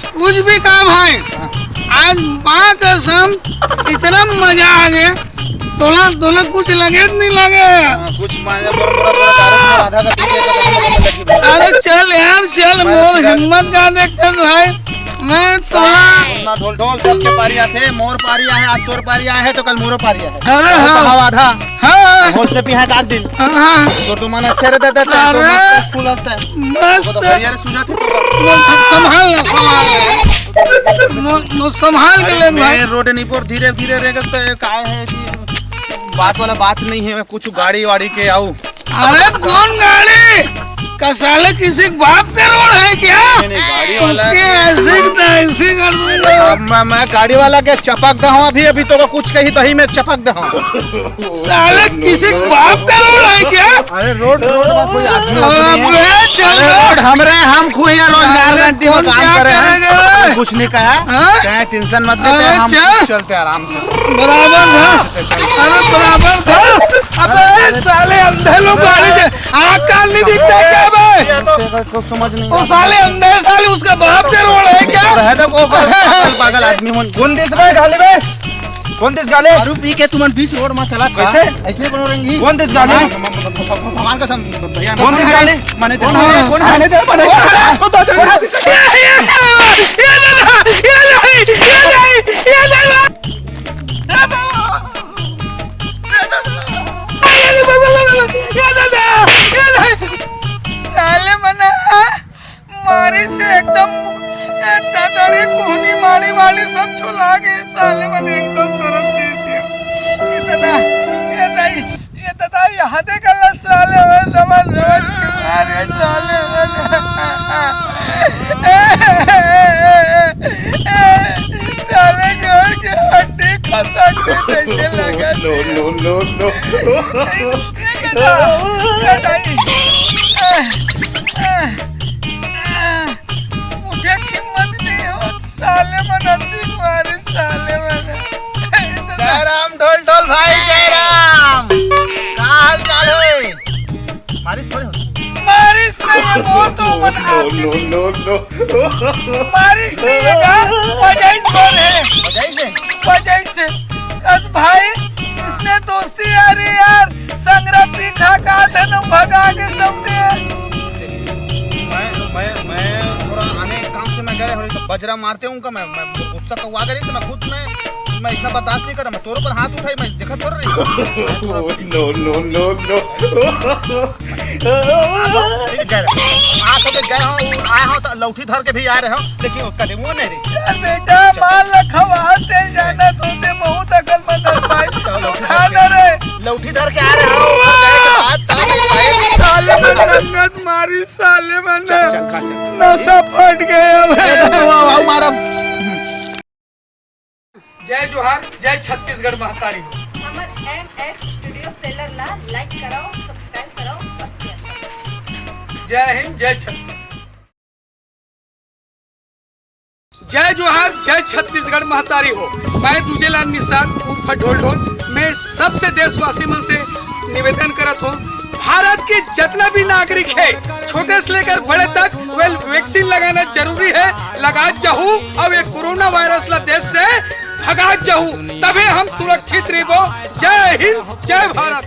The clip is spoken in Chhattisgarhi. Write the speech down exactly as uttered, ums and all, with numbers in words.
कुछ भी काम है, आज माँ कसम, इतना मजा आ गया। तोला तोला कुछ लगे नहीं लगे? हाँ, कुछ माने बोल, बोल, बोल, दारू, बोल, आधा का पीछे तो बोल, बोल, बोल, बोल। अरे चल यार चल, मोर हिम्मत का देखते भाई। मैं तोला ना ढोल ढोल सबके पारी आथे, मोर पारी आहे, आज तोर पारी आहे तो कल मोरो पारी आहे। अरे हाँ। आधा हाँ। होश तो पिहा एक आध दिन। हाँ। तो तो मन अच्छे रहता था, तो अरे। मस्त फूल रहता है। मस्त। तो बढ़िया रे सुझाव थे तो। संभाल ना, संभाल। मो- मो- संभाल के ले भाई। रोड नहीं पर धीरे धीरे रहेगा तो ये काय है कि बात वाला बात नहीं है, कुछ गाड़ी वाड़ी के आऊ। अरे कौन गाड़ी? का साले किसी के बाप का रोड है क्या? नहीं, नहीं, गाड़ी वाला उसके ऐसे की तैसे कर दूंगा। अब मैं, मैं गाड़ी वाला के चपक दा हूँ अभी, अभी तो कुछ कही तो ही मैं चपक दा हूँ। साले किसी के बाप का रोड है क्या? अरे रोड, रोड में कोई आदमी वादमी नहीं है। अबे चल अरे बे। रोड हमरे, हम खुद यहाँ रोजगार अरे गारंटी में कौन काम क्या करे हैं। करेगा? कुछ नहीं कहा। हाँ? चाहे टेंशन मत ले, अरे हम चल। चलते आराम से। बराबर था। अरे बराबर था। अबे साले अंधे लोग गाड़ी से आँख कान नहीं दिखता क्या बे? तेरे को समझ नहीं ओ आता। साले अंधे, साले उसका बाप का रोड है क्या? रहता को पागल, पागल आदमी मन। कौन देश में गाली बे? कौन देश गाली? दारू पी के तुमन बीच रोड में चला कैसे? ऐसने कोनो रंगी। कौन देश गाली? भगवान कसम, भैया कौन देश गाली? मने दे, कौन है? कौन है? मने दे, मने दे। साले मना मारी से एकदम, ए दादा रे, कोहनी माड़ी वाड़ी सब छोला गए साले मने एकदम तरस दे दिया। ये दादा, ये दाई, ये दादा, यहाँ दे गला साले मन, रमन, रमन, अरे साले मन। साले जोड़ के हड्डी खसक के कैसे लगा? No, no, no, no। ये दादा, ये दाई। उठे के हिम्मत नहीं होत, साले मन अति मारे, साले मन। जय राम ढोल ढोल भाई, जय राम। का हाल चाल है? मारिस थोड़ी होती। मारिस नहीं है, वो तो मन आती थी। मारिस नहीं है का? बजाइस बोल है। बजाइस है? बजाइस है। कस भाई, इसने दोस्ती यारी यार, संगरा पीठा का थे न भगा के सब थे। मैं, मैं, मैं थोड़ा आने काम से मैं गए हो, तो बजरा मारते हूँ का मैं, मैं गुस्सा कौवा गए से मैं खुद में, मैं इतना बर्दाश्त नहीं कर रहा, मैं तोरों पर हाथ उठाई, मैं देखा थोड़ा रही। No, no, no, no। आप तो गए हो, आए हो तो लौठी धर के भी आ रहे हो, लेकिन उसका डेमो नहीं रही। चल बेटा, माल लखवा, ते जाना तो ते बहुत अकलमंद है भाई। चलो, उठा ना रे। लौठी धर के आ रहे हो, ऊपर गए के बाद तब भाई। साले मन रंगत मारी, साले मन। चल, चल, खा, चल। नशा फट गया भाई। ए, तो आओ, आओ, मारा। जय जोहार, जय छत्तीसगढ़ महतारी हो। हमर एम एस स्टूडियो सेलर ला लाइक कराओ, सब्सक्राइब कराओ और शेयर कराओ। जय हिंद, जय छत्तीसगढ़। जय जोहार, जय छत्तीसगढ़ महतारी हो। मैं दूजेलाल निषाद उर्फ ढोल ढोल। मैं सबसे देशवासी मन से निवेदन करत हूँ, भारत के जितना भी नागरिक है, छोटे से लेकर बड़े तक, वे वैक्सीन लगाना जरूरी है। लगात जाहू, अब ये कोरोना वायरस ला देश से भगात जाहू, तभे हम सुरक्षित रहिबो। जय हिंद, जय भारत।